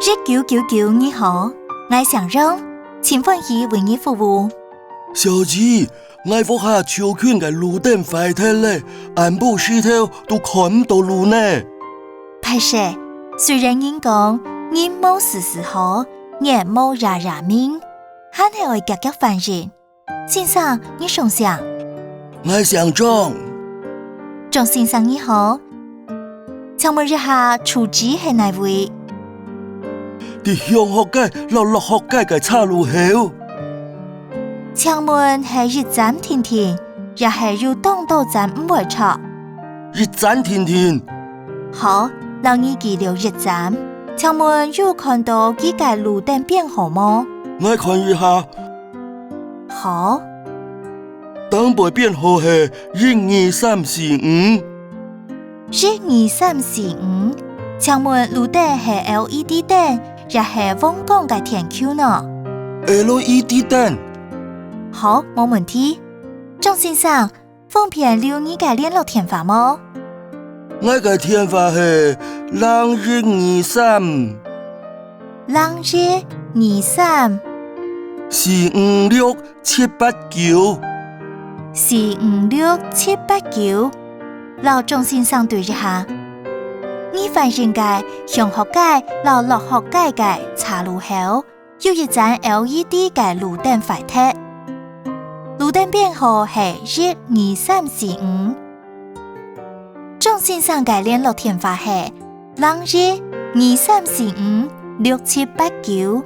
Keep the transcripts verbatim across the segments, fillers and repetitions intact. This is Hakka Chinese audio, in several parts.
一九九九，你好，𠊎姓楊，盡歡喜為你服務。小姐，𠊎屋下就近个路燈壞忒了，暗晡時頭都看毋到路呢。歹勢，雖然人講，人無事事好，月無夜夜明，還係愛遽遽反映。 先生，你想啥？𠊎姓張。張先生你好，請問一下，住址係哪位？在向學街摎樂學街个岔路口。請問係一站定定，也係有當多站毋會著？一站定定。好，摎你記留一站。請問有看到佢个路燈編號無？𠊎看一下。 好。頂背編號係一二三四五。一二三四五，請問路燈係LED燈，也係黃光个電球呢？LED燈。好，無問題。張先生，方便留你个聯絡電話無？𠊎个電話係零一二三。 零一二三。四五六七八九。四五六七八九。摎張先生對一下。你反映个向學街摎樂學街个岔路口，有一站LED个路燈壞忒。路燈編號係一二三四五。張先生个聯絡電話係 零一二三四五六七八九。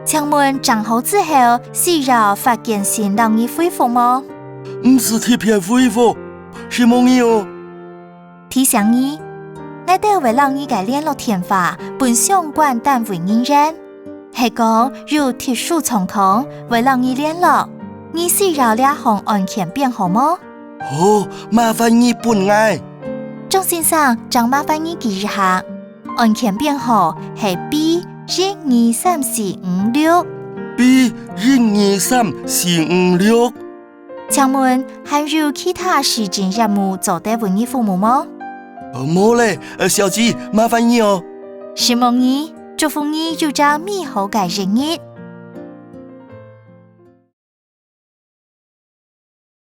請問整好之後，需要發簡訊摎你回覆無？毋使特別回覆，承蒙你哦。提醒你，𠊎兜會摎你个聯絡電話分相關單位人員，係講有特殊狀況會摎你聯絡。你需要這項案件編號無？好，麻煩你分𠊎。張先生，正麻煩你記一下。 案件編號係B一二三四五六。B一二三四五六。請問還有其他市政業務做得為你服務無？呃，無了，呃，小姐，麻煩你哦。承蒙你，祝福你有隻美好个一日。